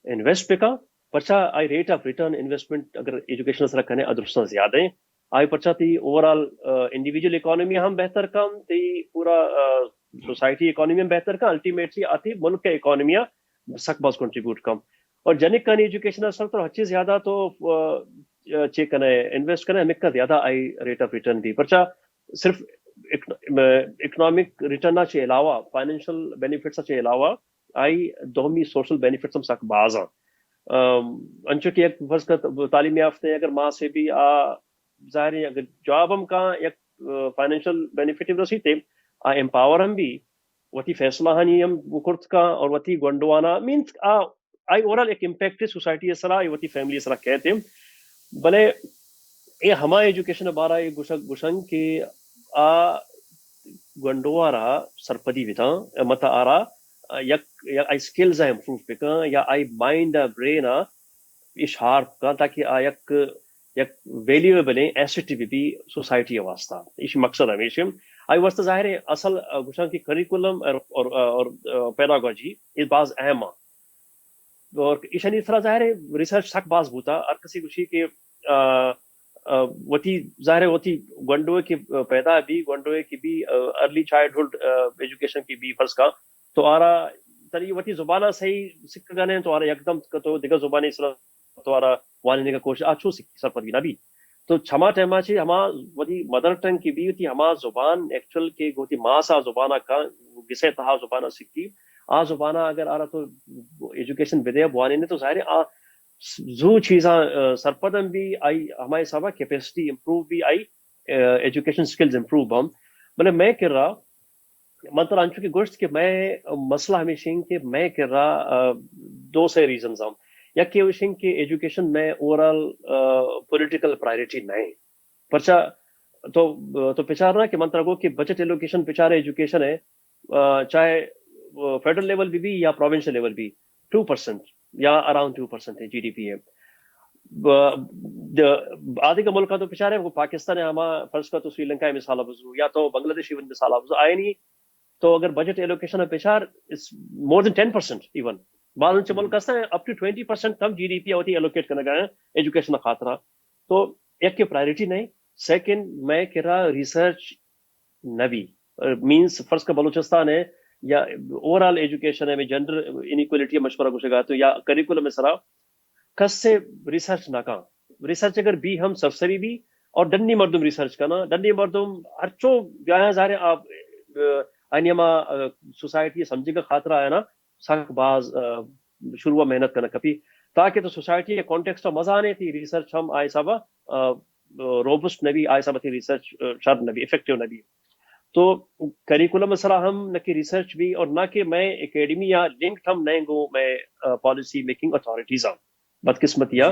انویسٹ بکا۔ پرچا آئی ریٹ آف ریٹرن انویسٹمنٹ اگر ایجوکیشن سرا کنے ادرستان زیادہ ہیں، آئی پرچا تی اوور آل انڈیویجول اکانومی ہم بہتر کم، تی پورا سوسائٹی اکانومی ہم بہتر کم، الٹیمیٹلی آتی ملک اکانومی سک باز کنٹریبیوٹ کم۔ اور جنک کانی ایجوکیشن سر تو ہچی زیادہ تو چیک کنے انویسٹ کنے ہمکا زیادہ آئی ریٹ آف ریٹرن بھی۔ پرچا صرف اکنامک ریٹرن چے علاوہ، فائنینشل بینیفٹس چے علاوہ آئی دومی سوشل بینیفٹس ہم سک باز ہیں۔ انچو کہ یک فرض کا تعلیم یافتہ اگر ماں سے بھی آ ظاہر ہے اگر جاب ہم کا یک فائنینشل بینیفٹ رسی تے آ امپاور ہم بھی وتی فیصلہ ہانی ہم کرت کا اور وتی گونڈوانا مینز آ آئی اوورال ایک امپیکٹ سوسائٹی سرا، آئی وتی فیملی سرا کہتے ہیں۔ بلے اے ہما ایجوکیشن بارا اے گوشگ گوشن کہ آ گونڈوارا سرپدی بتاں، متا آرا یک، یک آئی سکلز امپروو بکن یا آئی مائنڈ برین اے شارپ کن تاکہ آ یک، یک ویلیوبلیں ایسٹ بھی بھی سوسائٹی واسطہ۔ ایشی مقصد ہمیش آئی واسطہ ظاہر ہے اصل گوشن کہ کریکولم اور، اور، اور پیڈاگوجی یہ باز اہم ہے۔ اور ایشانی سرا ظاہر ہے ریسرچ سک باز بوتا۔ ہر کسی گوشی کہ وتی ظاہر ہے وتی گونڈوے کہ پیدا بھی، گونڈوے کہ بھی ارلی چائلڈہڈ ایجوکیشن کہ بھی فرض کا تو آرا تری وتی زبانہ صحیح سکھ گنے تو آرا یکدم تو دگہ زبانی سرا تو آرا واننے کا کوشش آ چو سکھ سرپد بھی نہ بھی۔ تو چھما ٹائما چے ہما وتی مدر ٹنگ کہ بھی وتی ہما زبان ایکچوئل کہ گوتی ماس آ زبان کا گسے تہا زبان سکھی آ زبان اگر آرا تو ایجوکیشن بدے بوانے نے تو ظاہر ہے آ زو چیزاں سرپدم بھی آئی ہمارے حساب کیپیسٹی امپروو بھی آئی ایجوکیشن سکلز امپروو ہم۔ بلے میں کرا من ترا انچو کہ گوشت کہ میں مسئلہ ہمیش ہیں کہ میں کرا دو سے ریزنز ہم۔ یک یہ وشیں کہ ایجوکیشن میں اوورال پولیٹیکل پرائرٹی نہیں۔ پرچا تو، تو پچار نہ کہ من ترا گو کہ بجٹ ایلوکیشن پچار ایجوکیشن ہے، چاہے فیڈرل لیول بھی بھی یا پروونشل لیول بھی، ٹو پرسنٹ یا اراؤنڈ ٹو پرسنٹ ہے جی ڈی پی ہے۔ آدھے کا ملک تو پچار ہے وہ پاکستان ہے، ہما فرض کا تو سری لنکا ہے مثال بزو یا تو بنگلہ دیش ایون مثال بزو آئے نہیں۔ تو اگر بجٹ ایلوکیشن ہے پچار، مور دین ٹین پرسنٹ ایون۔ بعض انچے ملک ہستا ہیں اپ ٹو ٹوئنٹی پرسنٹ تم جی ڈی پی ہوتی ایلوکیٹ کرنے گئے ہیں ایجوکیشن خاطرہ۔ تو یک کہ پرائرٹی نہیں، سیکنڈ میں کرا ریسرچ نہ بھی، مینز فرض کا بلوچستان ہے یا اوورال ایجوکیشن ہے، میں جینڈر انیکوالٹی مشورہ گوشگا تو یا کریکولم سرا کس سے ریسرچ نہ کاں۔ ریسرچ اگر بھی ہم سرسری بھی اور ڈنی مردم ریسرچ کنا، ڈنی مردم ہر چو جاہاں ظاہر ہے آپ آنی ہما سوسائٹی سمجھے کا خاطرہ آیا نا سک باز شروع محنت کنا کپی تاکہ تو سوسائٹی کے کانٹیکسٹ مزانے تھی ریسرچ ہم آئے سب روبسٹ نبی، آئے سب تھی ریسرچ شر نبی، افیکٹو نبی۔ تو کریکولم سرا ہم نہ کہ ریسرچ بھی اور نہ کہ میں اکیڈمی یا لنک ہم نہیں گو میں پالیسی میکنگ اتھارٹیز ہم۔ بدقسمتی آ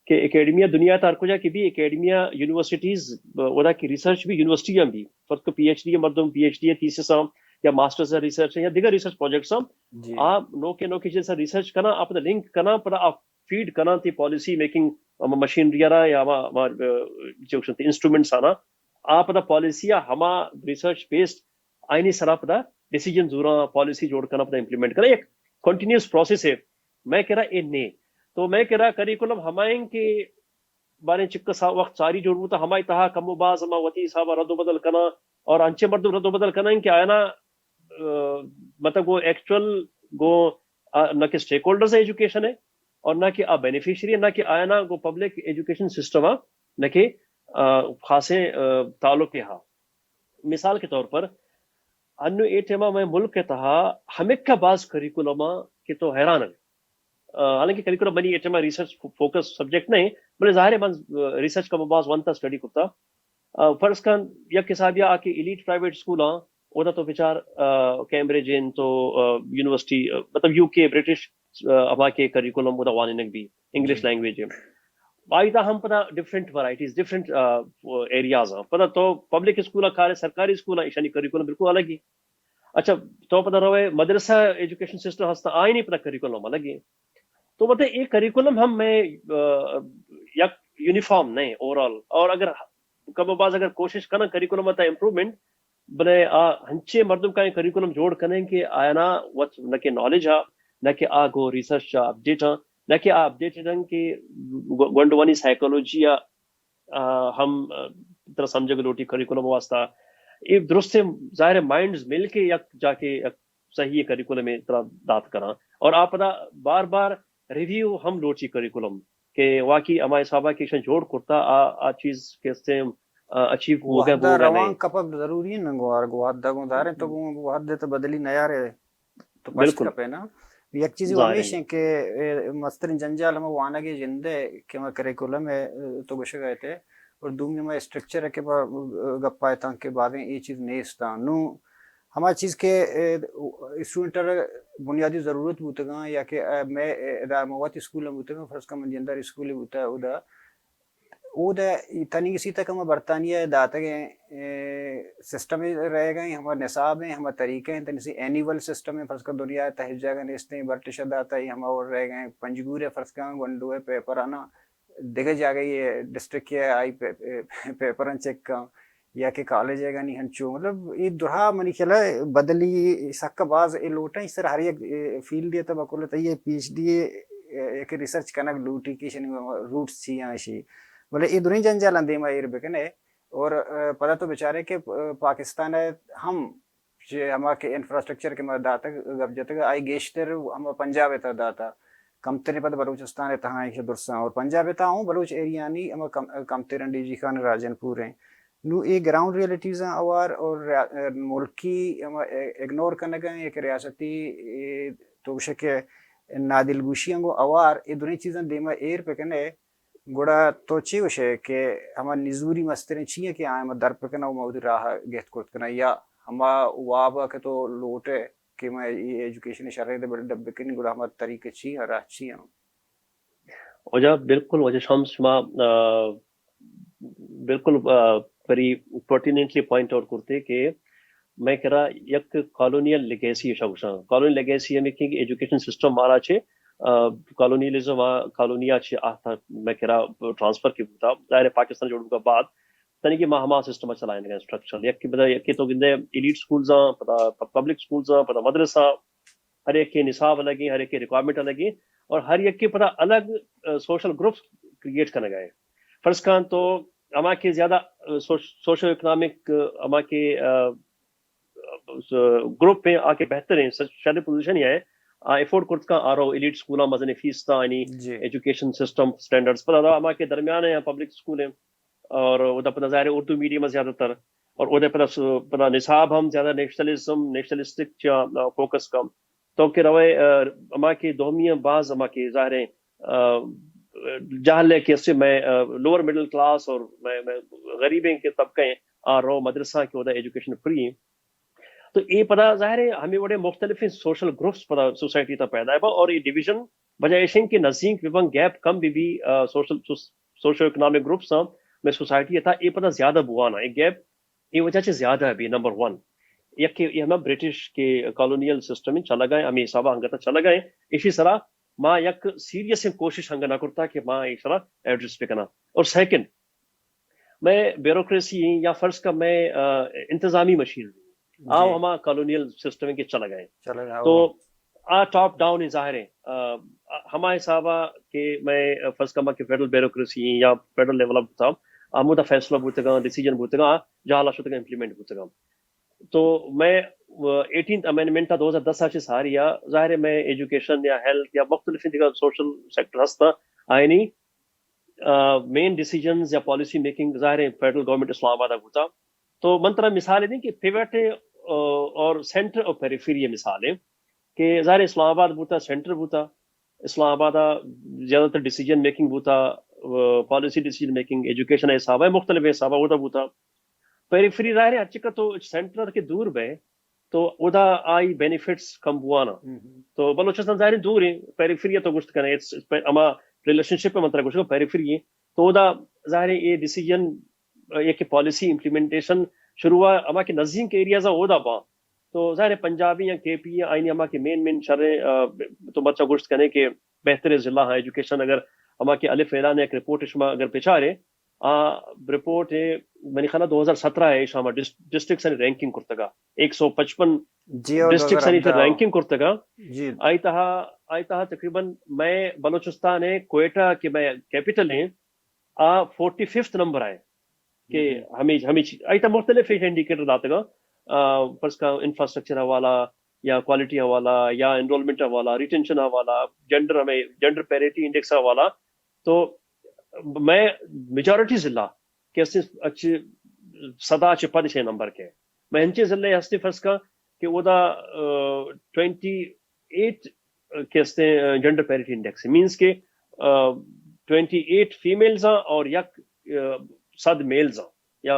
کہ اکیڈمیا دنیا تار کجا کہ بھی اکیڈمیا یونیورسٹیز ودا کی ریسرچ بھی یونیورسٹی ہم بھی فرق پی ایچ ڈی مردم پی ایچ ڈی تھیسس ہم یا ماسٹرز ریسرچ یا دیگر ریسرچ پروجیکٹس ہم آ نوکے نوکے چیز ریسرچ کنا، آپ لنک کنا، پدا آپ فیڈ کنا تی پالیسی میکنگ مشینری را یا انسٹرومنٹس آنا، آپ دا پالیسی ہما ریسرچ بیسڈ آئینی سرا پدا ڈیسیژن زوراں، پالیسی جوڑ کنا، پدا امپلیمنٹ کنا، یک کنٹینیوس پروسیس ہے۔ میں کرا اے نے تو میں کرا کریکولم ہمائیں کہ بارے چک سا وقت ساری جوڑ بوتا، ہمائی تہا کم و باز ہما وتی حساب رد و بدل کنا اور انچے مردم رد و بدل کنا کہ آیا نا مطلب وہ ایکچوئل گو نہ کہ اسٹیک ہولڈرز ایجوکیشن ہے اور نہ کہ آ بینیفیشری ہے، نہ کہ آیا نا گو پبلک ایجوکیشن سسٹم نہ کہ خاصیں تعلق ہا۔ مثال کے طور پر انو اے ٹائما میں ملک کے تہا ہمکا باز کریکولم کہ تو حیران ہے۔ حالانکہ کریکولم منی اے ٹائما ریسرچ فوکس سبجیکٹ نہیں، بلے ظاہر ہے من ریسرچ کا باز ونتا اسٹڈی کرتا۔ فرض کن یک حساب یا کہ ایلیٹ پرائیویٹ اسکول ہاں، اودا تو بچار کیمبرج ان تو یونیورسٹی مطلب یو کے برٹش ہما کے کریکولم اودا وانینگ بھی انگلش لینگویج ہے۔ آئی دا ہم پدا ڈفرنٹ ورائٹیز، ڈفرنٹ ایریاز ہیں۔ پدا تو پبلک اسکول کارے، سرکاری اسکول ایشانی کریکولم بالکل الگ ہی۔ اچھا، تو پدا روئے مدرسہ ایجوکیشن سسٹم ہستا، آئینی پدا کریکولم الگ ہے. تو مطلب ایک کریکولم ہم میں یک یونیفارم نہیں اوور آل. اور اگر کم و باز اگر کوشش کناں کریکولم تا امپروومنٹ، بلے آ ہنچے مردم کا کریکولم جوڑ کنیں کہ آیا نا وت نہ کہ نالج ہا، نہ کہ آ گو ریسرچ چا اپڈیٹ ہاں، نہ کہ آ اپڈیٹ ہاں کہ گونڈوانی سائیکولوجی یا ہم ترا سمجھگ لوٹی کریکولم واسطہ. یہ درست ظاہر ہے مائنڈز مل کے یک جا کے یک صحیح کریکولم ترا دات کراں. اور آ پدا بار بار ریویو ہم لوٹی کریکولم کہ واقعی ہما حسابہ کہ ایشاں جوڑ کرتا آ، آ چیز کہ استیں اچیو بوگا وہدا بوگا روان نہیں. کپگ ضروری ہے ننگو آر گو وہدا گوں ظاہر ہے تو گوں وہد تو بدلی نیارے تو پشت بالکل. کپے نا. یک چیزی ظاہر ہے. ہمیش ہیں کہ اے، مسترین جنجال ہما وانگے جندے کہ ہما کریکولم ہے، اے، تو گوشگ ء تے اور دومی ہما اسٹرکچر ہے کہ با، گپا اتاں کہ بازیں اے چیز نیستاں. نو ہما چیز کہ، اے، اسٹوڈنٹ ء بنیادی ضرورت بوتگاں یا کہ، اے، مئے ادارہ مواد اسکول بوتگاں، فرض کن من جندر اسکول بوتا اودا اودا تنیگسی تک ہما برطانیہ ء داتگیں، اے، سسٹم رہ گئے، ہما نصاب ہیں، ہما طریقہ ہیں، تنیگسی اینیول سسٹم ہیں، فرض کر دنیا ء تہ جاگہ نیستیں، برٹش ء داتا، یہ ہما اور رہ گئے، پنجگور ء فرض کر گونڈو ء پیپر آنا، دگہ جاگہ یہ ڈسٹرکٹ ء آئی پے-، پے-، پیپر چیک کن، یا کہ کالج ء گانی ہنچو، مطلب، یہ درہا منی خیال ء بدلی سک باز اے لوٹاں، اس طرح ہر یک، اے، فیلڈ ء تہ بکل تہ یہ پی ایچ ڈی ء، اے، یک ریسرچ کنگ لوٹی کہ ایشانی روٹس چی ہیں، اشی. بلے اے دریں جنجالاں دیما ایر بکنے اور، اے، پدا تو بچارے کہ، اے، پاکستان ء ہم چہ ہما کہ انفراسٹرکچر کہ ما داتگ، گپ جتگ، آئی گیشتر ہما پنجاب ء تہ داتا، کمتریں پد بلوچستان ء تہا ایش درساں اور پنجاب ء تہا ہوں بلوچ ایریانی ہما کم، کمتریں ڈی جی خان راجن پور ہیں. نو اے گراؤنڈ ریئلٹیز آں اوار اور ریا-، ملکی ہما اگنور کنگ ء یک ریاستی، اے، تو گوشے کہ نادلگوشی آں گوں اوار اے دریں چیزاں دیما ایر پہ کنے گڑا تو چی گوشے کہ ہما نزوری مستریں چی ہیں کہ آیاں ما در پہ کناں و ما وتی راہ ء گہت کرت کناں یا ہما واب ء کہ تو لوٹ ئے کہ ما اے ایجوکیشن ء شریں دے بلڈ اپ بکنیں گڑا ہما طریقہ چی ہیں، راہ چی ہیں؟ واجہ بالکل، واجہ شمس شما، آ، بالکل، آ، ویری پرٹیننٹلی پوائنٹ آؤٹ کرتے کہ مئے کرا یک کالونیل لیگیسی اشا گوشاں. کالونیل لیگیسی ہمیں کہ ایجوکیشن سسٹم مارا چے، آ، کالونیلزم آ، کالونیا چے آتا مئے کرا ٹرانسفر کی بوتا. ظاہر ہے پاکستان جوڑ بوگا بعد تنی کہ ما ہما سسٹم چلائیں گے اسٹرکچر. یک کی بدا، یک کی تو گندے ایلیٹ سکولز آں، پدا پبلک سکولز آں، پدا مدرسہ، ہر یک کے نصاب الگ ہیں، ہر یک کے ریکوائرمنٹ الگ ہیں اور ہر یک کے پدا الگ، آ، سوشل گروپس کریئیٹ کرنے گئے. فرض کن تو ہما کے زیادہ، آ، سوش-، سوشل اکنامک، آ، ہما کے، آ، گروپ ہیں، آ کے بہتر ہیں، شریں پوزیشن ہی ہے، آ افورڈ کرت کا آ رو ایلیٹ سکول، مزن فیس تا، یعنی جی. ایجوکیشن سسٹم سٹینڈرڈز پر ادا ہما کے درمیان ہیں، پبلک سکول ہیں اور ادا پدا ظاہر ہے اردو میڈیم زیادہ تر اور ادا پدا س-، پدا نصاب ہم زیادہ نیشنلزم، نیشنلسٹک چا، آ، فوکس کم. تو کہ روئے، آ، ہما کہ دومی ہیں باز ہما کہ ظاہر ہیں، آ، جہل ہے کہ اس سے میں، آ، لوور مڈل کلاس اور میں، میں غریبیں کے طبقے ہیں، آ رو مدرسہ کے ادا ایجوکیشن فری ہیں. تو اے پدا ظاہر ہے ہمیں وڑے مختلف سوشل گروپس پدا سوسائٹی تا پیدا ہے اور یہ ڈویژن وجہ ایشن کہ نزدیک ببن گیپ کم بی بی، آ، سوشل، سوس-، سوشل اکنامک گروپس ہم میں سوسائٹی تھا اے پدا زیادہ بوانا، اے گیپ اے وجہ چہ زیادہ بی نمبر ون. یک کہ یہ ہمیں برٹش کے کالونیل سسٹم چلا گئے، ہمیں حسابہ ہنگتا چلا گئے، اسی سرا ما یک سیریس کوشش ہنگا نہ کرتا کہ ما اے سرا ایڈریس بکنا. اور سیکنڈ، میں بیوروکریسی یا فرض کا میں، آ، انتظامی مشینری آ، جی. ہما کالونیل سسٹم کے چلا گئے. چلا گیا، تو آ ٹاپ ڈاؤن ہی ظاہر ہے. آ، ہما حسابہ کہ میں فرض کا کہ فیڈرل بیوروکریسی یا فیڈرل لیول بوتا، آ، مدا فیصلہ بوتگا، ڈیسیجن بوتگا، جہلا شتگا، امپلیمنٹ بوتگا. تو میں، آ، ایٹینتھ امینڈمنٹ تھا دو ہزار دس آ چہ ساری آ، ظاہر ہے میں ایجوکیشن یا ہیلتھ یا مختلف دیگر سوشل سیکٹر ہستا، آئینی آ، مین ڈیسیژنز یا پالیسی میکنگ ظاہر ہے فیڈرل گورنمنٹ اسلام آباد ء بوتا. تو من ترا مثال دیں کہ پیوٹ، آ، اور سینٹر اور پیریفری مثال ہے کہ ظاہر ہے اسلام آباد بوتا، سینٹر بوتا، اسلام آباد ء زیادہ تر ڈیسیژن میکنگ بوتا، آ، پالیسی ڈیسیژن میکنگ، ایجوکیشن حساب ہے، مختلف حساب ہے، وہ تو بوتا. پیریفری ظاہر ہے ہر چکا تو سینٹر کے دور بے، تو ادا آئی بینیفٹس کم بوانا. تو بلوچستان ظاہر ہے دور ہیں، پیریفری تو گوشت کنے، اٹس، اٹس پے-، اما ریلیشن شپ من ترا گوشت پیریفری ہیں. تو ادا ظاہر ہے یہ ڈیسیژن، آ، یہ کہ پالیسی امپلیمنٹیشن شروع ہوا، اما کہ نزدیک ایریاز اودا با. تو ظاہر ہے پنجابی یا کے پی آئینی ہما کہ مین مین شریں، آ، تو مرچا گوشت کنے کہ بہتریں ضلع ہاں ایجوکیشن، اگر ہما کہ الف اعلان یک رپورٹ شما اگر بچارے، آ، رپورٹ ہے، منی خیال دو ہزار سترہ ہے، شما ڈس-، ڈسٹرکٹ سنی رینکنگ کرتگا، ایک سو پچپن جی، او ڈسٹرکٹ سنی تھے رینکنگ کرتگا۔ جی۔ آئی تہا، آئی تہا تقریباً میں بلوچستان ہے، کوئٹہ کہ میں کیپٹل ہیں، آ فورٹی ففتھ نمبر آئے کہ ہمیں، ہمیں چی-، آئی تہا مختلف انڈیکیٹر داتگا، آ، فرض کا انفراسٹرکچر حوالہ یا کوالٹی حوالہ یا انرولمنٹ حوالہ، ریٹینشن حوالہ، جینڈر، ہمیں جینڈر پیریٹی انڈیکس حوالہ، تو میں میجارٹی ضلع کہ ہستے اچ سدا چہ پد چھ نمبر کے۔ میں ہنچیں ضلع ہستے فرض کا کہ اودا، آ، ٹوئنٹی ایٹ کہ ہستے، آ، جینڈر پیریٹی انڈیکس ہے۔ مینز کہ، آ، ٹوئنٹی ایٹ فیمیلز ہیں اور یک، آ، سد میلز ہیں۔ یا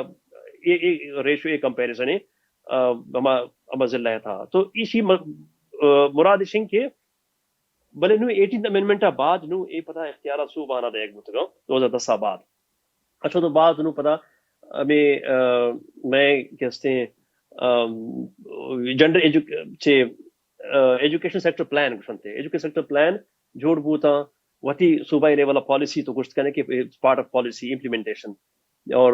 اے، اے ریشو، اے کمپیریزن ہے، آ، ہما، ہما ضلع تھا۔ تو اسی م-، آ، مراد اشیں کہ بلے نوں ایٹینتھ امینڈمنٹ ءَ بعد نوں اے پدا اختیارات صوبہ آناں دئیگ بوتگ اَنت، دو ہزار دس ءَ بعد۔ اچھا، تو بعد نوں پدا ہمے، آ، میں کہ ہستیں، آ، جنڈر ایجو-، چے، آ، ایجوکیشن سیکٹر پلان گوشنتے۔ ایجوکیشن سیکٹر پلان جوڑ بوتاں، وتی صوبائی لیول ءَ پالیسی تو گوشت کنے کہ پارٹ آف پالیسی امپلیمنٹیشن۔ اور،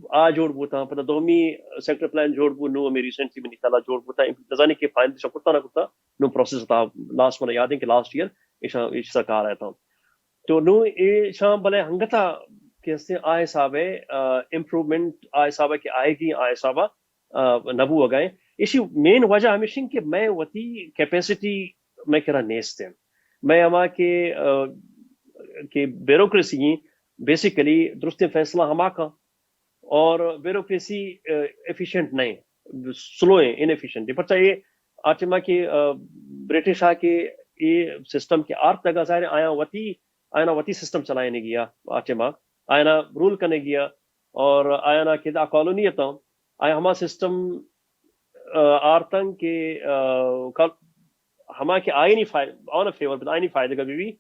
آ، آ جوڑ بوتاں، پدا دومی سیکٹر پلان جوڑ بو، نوں ہمے ریسنٹلی منی خیال ءَ جوڑ بوتاں، نزانی کہ فائنل شا کرتا نہ کرتا، نوں پروسیس تھا، لاسٹ من یاد ہے کہ لاسٹ ایئر ایشاں، ایشاں کار آیا تھا۔ تو نوں ایشاں بلے ہنگتا کہ ہستے آ حساب ہے، آ، امپروومنٹ آ حساب ہے کہ آئے گی، آ حساب ہے، آ، نہ بوگا ہے۔ ایشی مین وجہ ہمیشیں کہ میں وتی کیپیسٹی میں کرا نیست ہے۔ میں ہما کہ، آ، کہ بیوروکریسی ہیں، بیسیکلی درستیں فیصلہ ہما کا اور بیوروکریسی، آ، ایفیشنٹ نہیں، سلو ہیں، ان ایفیشنٹ ہیں۔ پرچہ یہ آ ٹائما کہ، آ، برٹش آ کہ یہ سسٹم کہ آرت دگا ظاہر ہے آیا وتی، آیا وتی سسٹم چلائے نہیں گیا آ ٹائما، آیا رول کرنے گیا اور آیا کہ دا کالونی تھا، آیا ہما سسٹم، آ، آرتن کہ، آ، کل-، ہما کہ آئینی فائدہ، آن فیور، آئینی فائدہ کا بھی،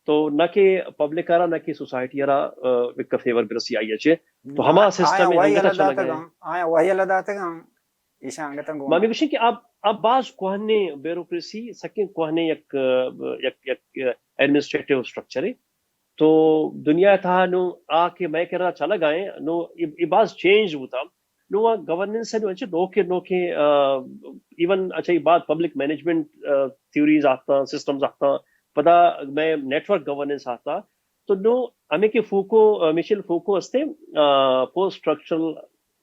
تو نہ کہ پبلک ءَ را، نہ کہ سوسائٹی ءَ را، آ، ایک فیور برسی آئی اچے۔ تو ہما آ-، سسٹم آیا ہے، وہی ہنگتا اللہ چلا داتگا، گیا۔ آیا وہی اللہ داتگا، ایشاں انگت انگو ما۔ ہمیں گوشیں کہ اب، اب باز کوہنے بیوروکریسی، سکیں کوہنے یک، یک، یک ایڈمنسٹریٹو اسٹرکچر ہے۔ تو دنیا تھا نوں آ کہ میں کرا چلا گئے، نوں ای، ای باز چینج ہوتا۔ نوں آ گورننس ہے، نوں انچے نوکے، نوکے، آ، ایون اچھا، یہ بات پبلک مینجمنٹ، آ، تھیوریز آتا، سسٹمز آتا، پدا میں نیٹورک گورننس آتا۔ تو نوں ہمیں کہ فوکو، آ، میشل فوکو ہستے، آ، پوسٹ اسٹرکچرل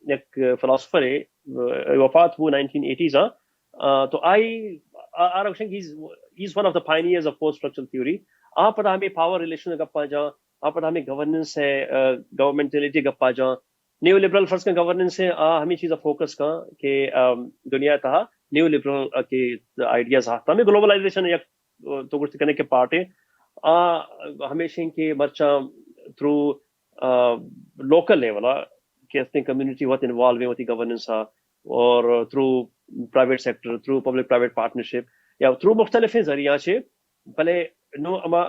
یک فلاسفر ہے، آ، وفات ہو نائنٹین ایٹیز آ، آ، تو آئی، آ، آ، رکشن، he is, he is one of the pioneers of post structural theory۔ آ پدا ہمیں پاور ریلیشن گپا جاں، آ پدا ہمیں گورننس ہے، آ، گورنمنٹلٹی گپا جاں، نیو لبرل فرض کن گورننس ہے، آ ہمیں چیزا فوکس کن کہ، آ، دنیا تہا نیو لبرل، آ، کے آئیڈیاز ہا۔ ہمیں گلوبلائزیشن یک، آ، تو گوشت کنے کہ پارٹ ہے۔ آ ہمیشیں کہ مرچاں تھرو، آ، لوکل لیول آ کہ ہستیں کمیونٹی وت انوالو ہیں وتی گورننس آ، اور through private sector, through public private partnership یا تھرو مختلف ذریعہ سے، بلے نوں ہما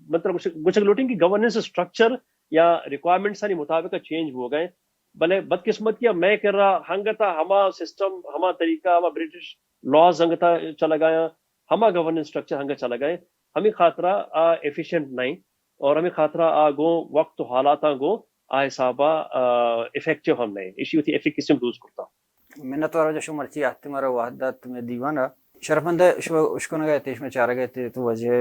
مطلب گوشگ، گوشگ لوٹیں کہ گورننس اسٹرکچر یا ریکوائرمنٹس آنی مطابق چینج بوگا ہیں۔ بلے بدقسمتی ءَ مئے کرا ہنگتا ہما سسٹم، ہما طریقہ، ہما برٹش لاز ہنگتا چلگا ہیں، ہما گورننس اسٹرکچر ہنگا چلگا ہیں۔ ہمیں خاطرہ آ ایفیشنٹ نہیں اور ہمیں خاطرہ آ گوں وقت و حالاتاں گوں آ حسابا، آ، افیکٹیو ہم نہیں۔ ایشی وتی ایفیکیسی ہم لوز کرتا۔ منت وار واجہ شما مرچی آتے مارا وہد دات مئے دیوان ءَ۔ شرفمند ءَ شما اشکنگ ءَ ات، شما چارگ ءَ ات تو واجہ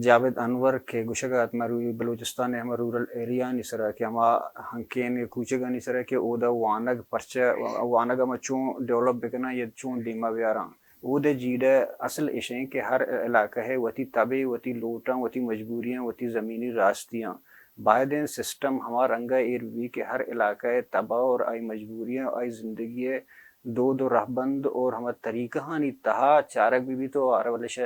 جاوید انور کہ گوشگ ءَ ات مروی بلوچستان ءِ ہما رورل ایریا آنی سرا کہ ہما ہنکین کوچگ آنی سرا کہ اودا وانگ پرچہ، وانگ ہما چون ڈیولپ بکناں یا چون دیما بیاراں۔ اودے جیڑہ اصل اش انت کہ ہر علاقہ ءِ وتی تبے، وتی لوٹاں، وتی مجبوریاں، وتی زمینی راستیاں۔ باید انت سسٹم ہما رنگ ءَ ایر بہ بیت کہ ہر علاقہ ءِ تب ءَ اور آئی مجبوریاں، آئی زندگی ءِ دود و رہبند اور ہما طریقہانی تہا چارگ بہ بیت و ہر وڑ ءَ شہ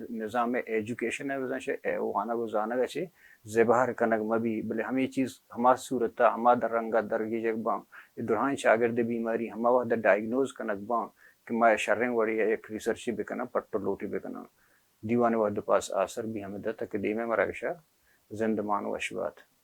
نظام ایجوکیشن ءَ بزاں شہ وانگ و زانگ ءَ چہ زبہر کنگ مہ بیت، بلے ہمے چیز ہما صورت ءَ ہما در رنگ ءَ درگیجگ باں، اے درائیں چاگرد ءِ بیماری ہما وہد ءَ ڈائگنوز کنگ باں کہ ما شریں وڑے ءَ یک ریسرچے بکناں، پٹ و لوٹے بکناں۔ دیوان ءِ وہد ءَ پاس آسر بی ہمے دت کہ دیمے مراگش ءَ زندمان وش بات۔